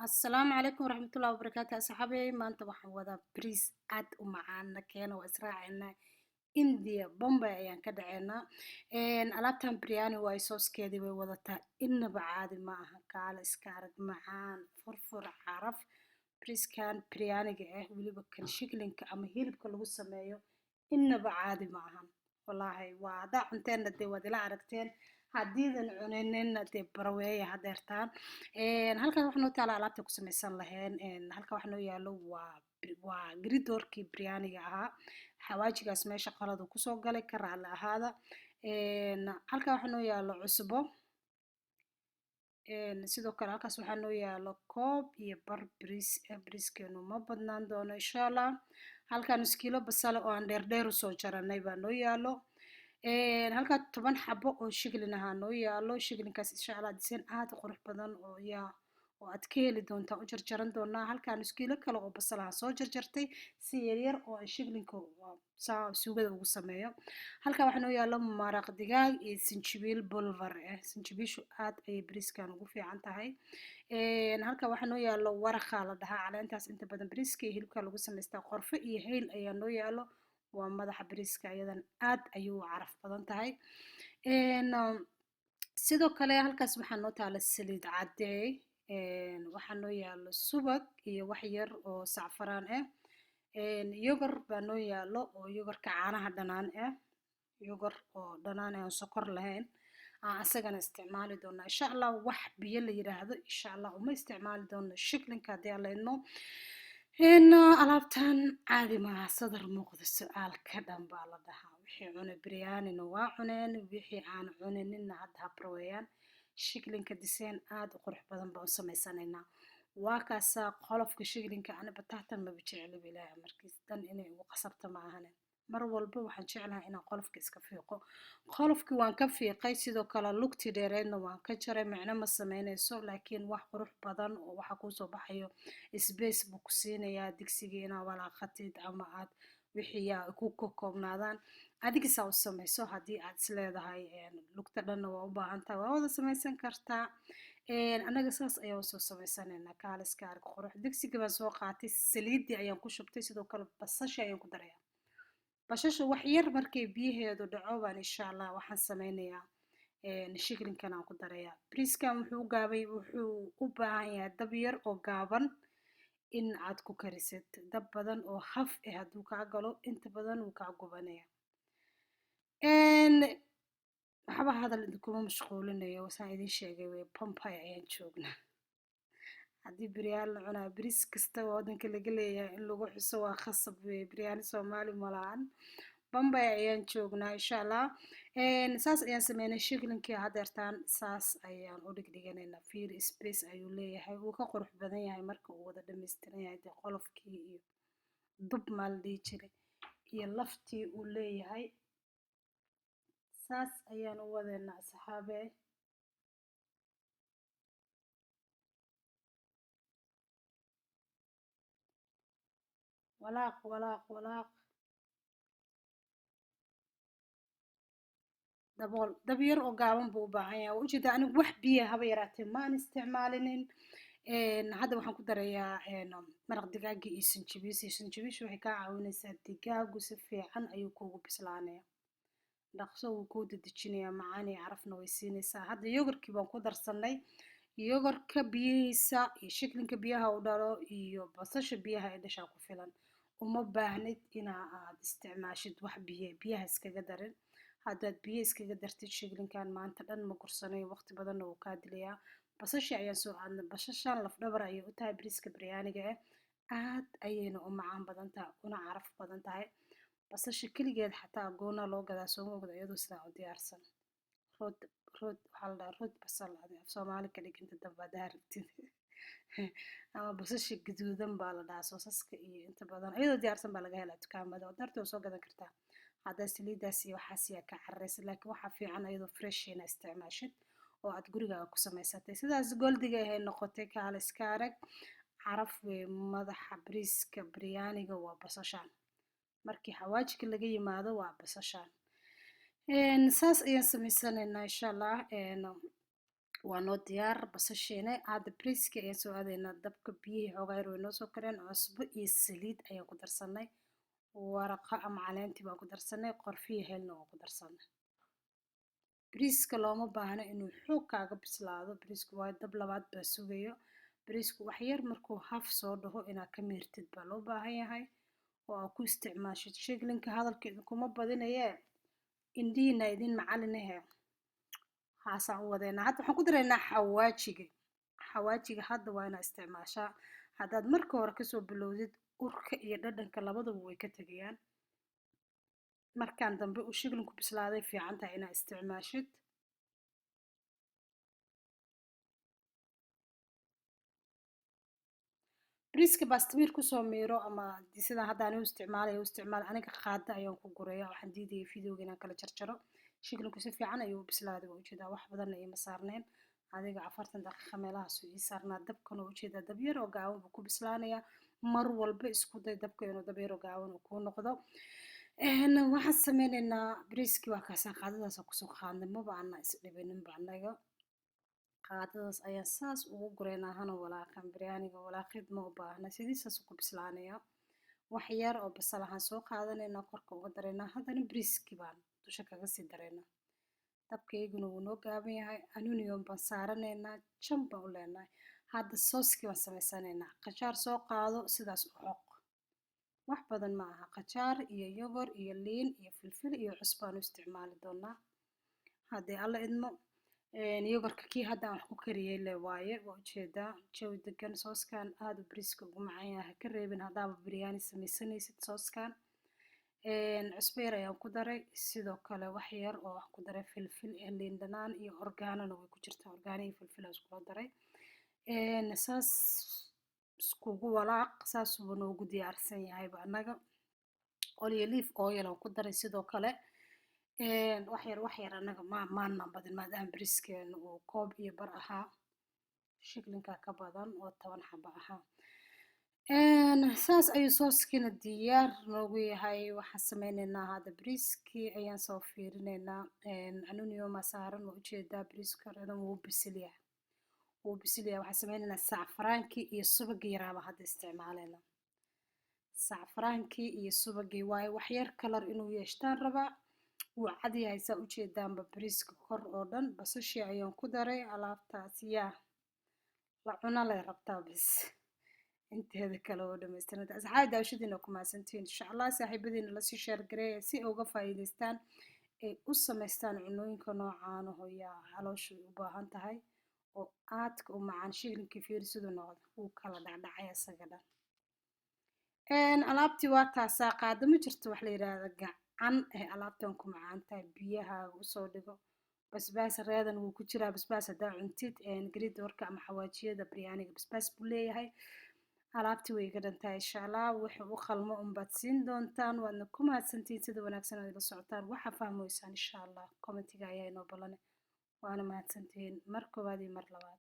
Asalaamu calaykum waraxmatullahi wabarakaatu asxaabey. Maanta waxaan wadaa bariis aad u macaana keena, waa israaceynaa. India Bombay ayaan ka dhaceynaa. Alaabtan biryani waay, sooskeedii way wadataa, inaba caadi ma aha. Kaale iska arag, macaan, furfur, caraf. Bariiskan biryaaniga ah, weliba kan shiklinka ama hilibka lagu sameeyo, inaba caadi ma ahan. Wallaahi waa haddaa cunteenna dee waad ila aragteen, haddiidan cuninina dee baraweeya hadeertaan. Halkan waxaa noo taala alaabta ku samaysan laheen. Halkan waxaa noo yaalo waa gridoorkii biryaaniga ahaa. Xawaajigaas meesha qaladu kusoo galay, ka raalli ahaada. Halkan waxaa noo yaalo cusbo. Sidoo kale halkaas waxaa noo yaalo koob iyo bar bariis. Bariiskeenu ma badnaan doono, insha Allah. Halkan nus kiilo basale oo aan dheerdheer usoo jaranay baa noo yaalo. Halkaa 10 xabo oo shiglin ahaa noo yaalo. Shiglinkaas insha Allah diseen aad u qurux badan oo yaa oo aad ka heli doontaa u jarjaran doonaa. Halkaa nus kiilo kale oo basal ahaan soo jarjartay si yaryar oo aan shiglinka saa suugada ugu sameeyo. Halkaa waxaa noo yaalo maraq digaag iyo sinjibiil bulvar ah. Sinjibiishu aad ayay bariiskan ugu fiican tahay. Halkaa waxaa noo yaalo waraqa la dhahaa, caleentaas inta badan bariiska iyo hilibka lagu samaystaa. Qorfe iyo hayl ayaa noo yaalo, waa madaxa bariiska, iyadan aad ayuu u caraf badan tahay. Sidoo kale halkaas waxaa noo taala saliid caddeey, waxaa noo yaalo subag iyo wax yar oo sacfaraan ah. Yogor baa noo yaalo, oo yogorka caanaha dhanaan ah, yogor oo dhanaan ah oon sokor lahayn aan asagana isticmaali doonaa, insha Allah. Wax biyo la yiraahdo insha Allah uma isticmaali doono shiklinka haddii aan la idmo. Alaabtan caadi maaha, sadar muuqda su-aal ka dhan baa la dhahaa. Wixii cunay biryaanina waa cuneen, wixii aan cuninina hadda habraweeyaan. Shiklinka diseen aad u qurux badan baan u samaysanaynaa. Waa kaasaa qolofka shiklinka. Ani bataatan maba jecliba, ilaahay markiis dan inay ugu qasabta ma ahane. Mar walba waxaan jeclahay inaan qolofka iska fiiqo. Qolofkii waan ka fiiqay, sidoo kale lugtii dheereedna waan ka jaray. Micno ma sameynayso, laakiin wax qurux badan oo waxa kuusoo baxayo space buu ku siinayaa digsigii inaa walaaqatid ama aad wixii yaa ku koobnaadaan. Adigisaa u samayso. Haddii aad isleedahay lugta dhanna waa u baahan tahay, waa wada samaysan kartaa. Annaga saas ayaan usoo samaysanaynaa. Kaaliska arag qurux. Digsiga baan soo qaatay, saliiddii ayaan ku shubtay, sidoo kale basasha ayaan ku darayaa. Basasha wax yar markay biyaheedu dhaco baan insha Allah waxaan sameynayaa shiklinkan aan ku darayaa. Bariiskan wuxuu gaabay, wuxuu u baahan yahay dab yar oo gaaban in aad ku karisid. Dab badan oo haf eh hadduu kaa galo, inta badan wuu kaa gubanaya. Waxba hadal idinkuma mashquulinayo, saan idin sheegay wey, Bombay ayaan joognaa. Haddii biryaan la cunaa, bariis kasta oo waddanka laga leeyahay in lagu xuso waa khasab wey. Biryaani Soomaali malahan. Bombay ayaan joognaa, insha Allah. Saas ayaan sameynay shiklinkii. Hadeertaan saas ayaan u dhigdhiganaynaa. Fiir, space ayuu leeyahay, wuu ka qurux badan yahay marka uu wada dhammaystiran yahay. Dee qolofkii iyo dub maa la dhihi jiray iyo laftii uu leeyahay. Saas ayaan u wadeynaa asxaabe. Walaaq walaaq walaaq, dabool. Dab yar oo gaaban buu u baahan yahay. Waa ujeedaa, anigu wax biya haba yaraatee maan isticmaalinin. Hadda waxaan ku darayaa maraq digaaga iyo sinjibiis. Iyo sinjibiishu waxay kaa caawinaysaa digaagu si fiican ayuu kuugu bislaanaya, dhaqso wuu kuu dedejinayaa, macaan iyo carafna way siinaysaa. Hadda yogurkii baan ku darsanay. Yogurka biyihiisa iyo shiklinka biyaha u dhalo iyo basasha biyaha ay dhashaa ku filan. Uma baahnid inaa aad isticmaashid wax biyo, biyaha iskaga darin. Haddaad biyo iskaga dartid shiklinkan maanta dhan ma gursanayo, waqti badanna wuu kaa dilayaa. Basashii ayaan soo aadnay. Basashan lafdhabar ayay u tahay bariiska biryaaniga ah, aad ayayna u macaan badan tahay una caraf badan tahay. Basasha keligeed xataa goona loo gadaa, sooma ogda? Iyadoo sidaa u diyaarsan, rood rood waxaa la dhahaa, rood basal adi af Soomaali ka dhig inta dambe haddaa rabtid, ama basasha gaduudan baa la dhahaa. Soosaska iyo inta badan iyadoo diyaarsan baa laga helaa dukaamada, oo dartoo soo gadan kartaa haddaa saliidaas iyo waxaas yaa ka cararaysa. Laakiin waxaa fiican iyadoo fresh ina isticmaashid oo aad gurigaaga ku samaysatay. Sidaas goldiga ahay noqotay. Kaale iska arag, caraf wey. Madaxa bariiska biryaaniga waa basashaan, markii xawaajika laga yimaado waa basashaan. Saas ayaan samaysanaynaa, insha Allah. Waa noo diyaar basashiina. Hadda briiska ayaan soo aadaynaa. Dabka biyihii xoogaa yar way noo soo kareen. Cusbo iyo saliid ayaan ku darsanay, waraqa ama caleentii baan ku darsanay, qorfiyo heelna waan ku darsanay. Briiska looma baahno inuu xoog kaaga bislaado briisku, waayo dab labaad baa sugayo. Briisku wax yar markuu haf soo dhaho inaad ka miirtid baa loo baahan yahay oo aad ku isticmaashid shiglinka. Hadalka idinkuma badinayee, indhihiina idin macalinahe, haasaan u wadeynaa. Hadda waxaan ku daraynaa xawaajiga. Xawaajiga hadda waa inaad isticmaashaa. Haddaad marka hore kasoo bilowdid, urka iyo dhadhanka labadaba way ka tegayaan. Markaan dambe uu shiglinku bislaaday fiican tahay inaad isticmaashid. Briiska baastamiir kusoo miiro ama sidaan hadda anigu isticmaalaya u isticmaal. Aniga qaada ayaan ku guraya, waxaan diidayay videoga inaan kala jarjaro. Shiglinku si fiican ayuu u bislaaday, waa ujeedaa, wax badanna iima saarneen. Adiga 40 daqiiqa meelahaasuu ii saarnaa. Dabkan oo ujeedaa, dab yar oo gaaban buu ku bislaanayaa. Mar walba isku day dabka inuu dab yar oo gaaban uu kuu noqdo. Waxaan sameyneynaa briiskii waa kaasaan qaadadaas kusoo qaadnay, maba ana isdhibininba annaga. Qaadadaas ayaan saas ugu gureynaa, hana walaaqan. Biryaaniga walaaqid ma u baahna, sidiisaas ku bislaanaya. Wax yar oo basal ahaan soo qaadanaynaa, korka uga daraynaa, haddana briiskii baan dusha kaga sii daraynaa. Dabkayguna wuu noo gaaban yahay. Anuniyon baan saaranaynaa, jan baan u leenahay. Hadda sooskii baan samaysanaynaa. Qajaar soo qaado, sidaas u xoq, wax badan ma aha. Qajaar iyo yogor iyo liin iyo filfil iyo cusbaan u isticmaali doonaa haddii Alla idmo. Yogorka kii hadda aan wax ku kariyey le waaye, waa ujeedaa, jawi degan. Sooskan aada u bariiska ugu macaan yahay, ha ka reebin haddaaba biryaani samaysanaysid sooskan. Cusbo yar ayaan ku daray, sidoo kale wax yar oo wax ku daray filfil, liin dhanaan iyo orgaanona way ku jirtaa. Orgaano iyo filfil aan iskula daray, saas iskugu walaaq, saasuba noogu diyaarsan yahayba annaga. Olive oil aan ku daray sidoo kale wax yar, wax yar. Annaga ma maanaan badin, maadaama bariiskeena uu koob iyo bar ahaa, shiklinka ka badan oo 10 xabo ahaa. Saas ayuu sooskiina diyaar noogu yahay. Waxaan sameyneynaa hadda bariiskii ayaan soo fiirineynaa. Anunioma saaran, waa ujeedaa, bariiska dhan wuu bisil yahay, wuu bisil yahay. Waxaan sameyneynaa sacfaraankii iyo subagii yaraaba hadda isticmaaleynaa. Sacfaraankii iyo subagii waayo wax yar kalar inuu yeeshtaan rabaa. Wuu cad yahay, saa ujeedaanba, bariiska kor oo dhan. Basashii ayaan ku daray. Alaabtaas yaa la cuna lay rabtaa bis, inteeda kale oo dhamaystiranta. Asxaabi, daawashadiina ku mahadsantihiin. Insha Allah saaxiibadiina lasii share gareeya si ay uga faa'iidaystaan, ay u samaystaan cunooyinka noocaan oo yaa calooshu u baahan tahay oo aadka u macaan. Shiklinkii fiiri siduu noqdo, wuu kala dhacdhacay isaga dhan. Alaabtii waa taasaa. Qaado ma jirto wax la yidhaahda gacan eh, alaabtan ku macaan tahay. Biyahaaga usoo dhigo. Basbaas reedan wuu ku jiraa. Basbaas haddaa cuntid, garidoorka ama xawaajiyada biryaaniga basbaas buu leeyahay. Alaabtii way iga dhantahay. Insha Allah wuxuu u qalmo unbaad siin doontaan. Waadna ku mahadsantihiin sida wanaagsan aad ila socotaan. Waxaa fahmoysaan insha Allah commentiga ayaa inoo balane. Waana mahadsantihiin mar koowaad iyo mar labaad.